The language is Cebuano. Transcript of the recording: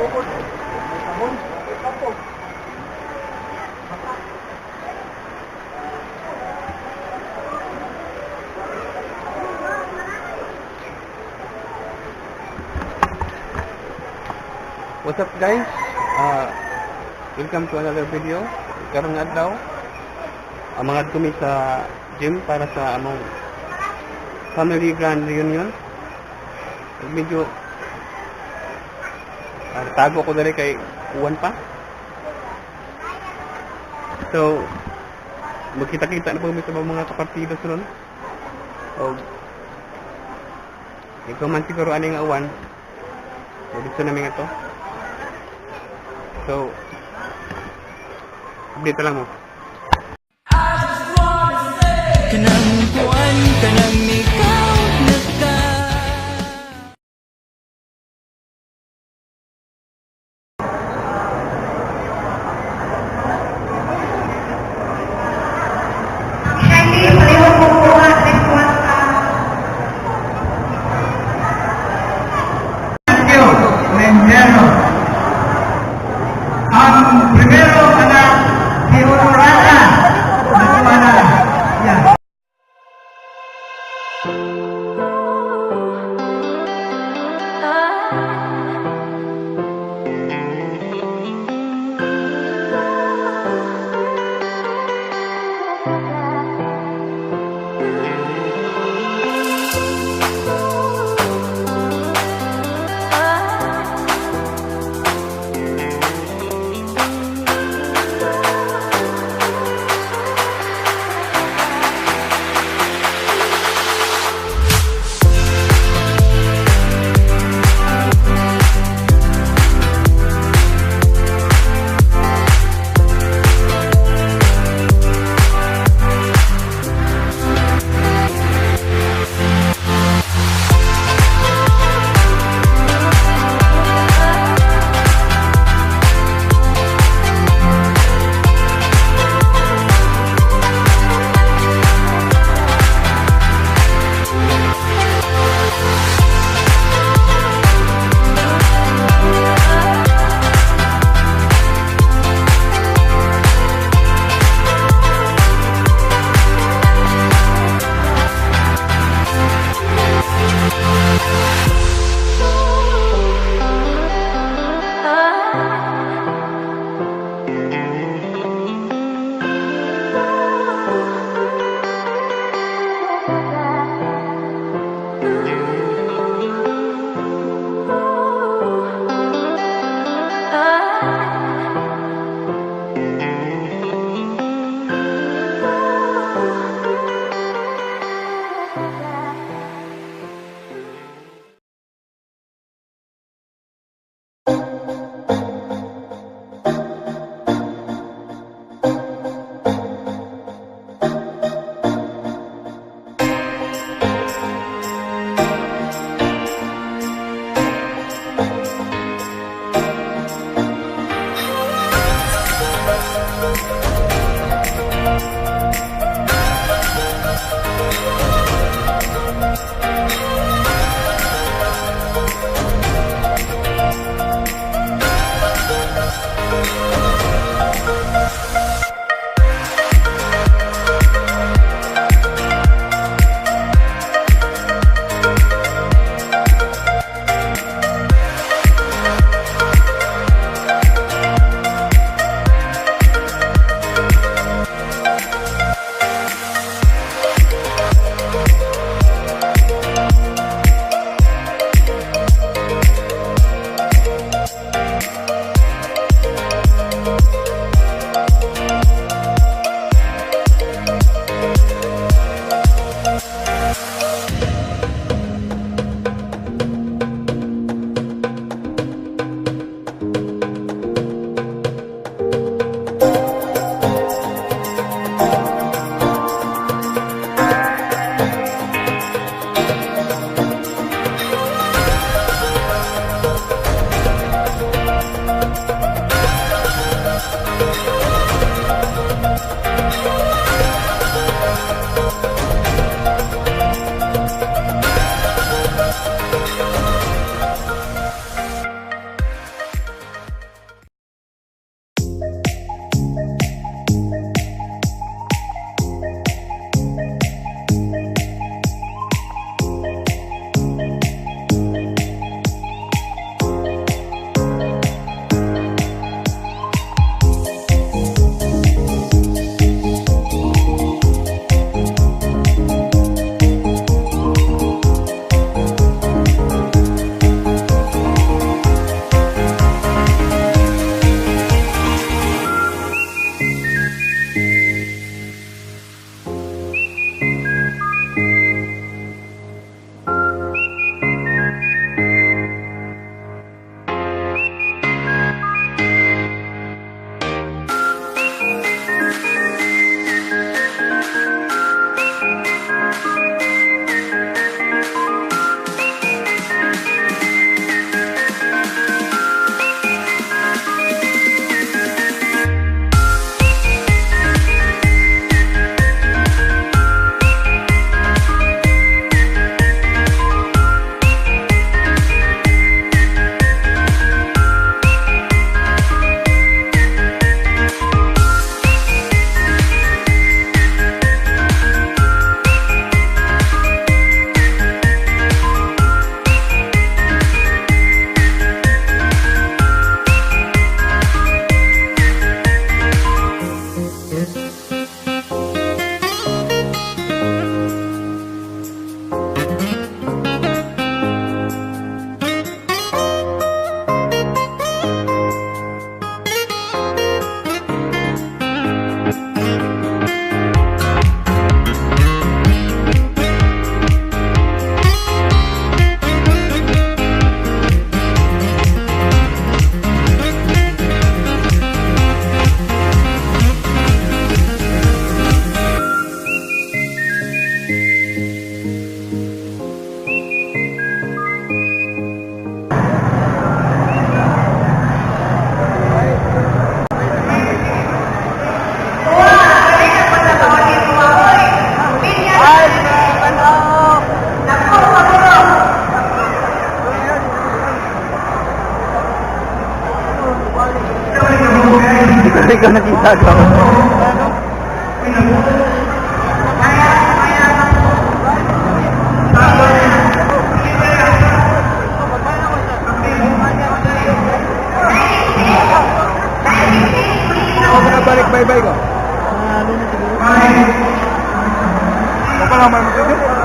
May sabon, may kapo. What's up, guys? Welcome to another video. Karong adlaw, ang mga kami sa gym para sa among family grand reunion. Medyo tago ko diri kay uwan pa. So, magkita-kita na po kami sa mga kapartido sunod. O, ikaw man siguro ani nga uwan. Dito namin nga to. So, update lang mo. Kanang kuan, kanang ikaw naka. Shirley, palihog mo kuha, responsa. Thank you, Lendero. Ang primero anak, si Honorata. Nagwala. Yeah. Ikaw nakita ko. Ako na balik bye-bye ko. Ano na siguro? Ako lang man magpipit.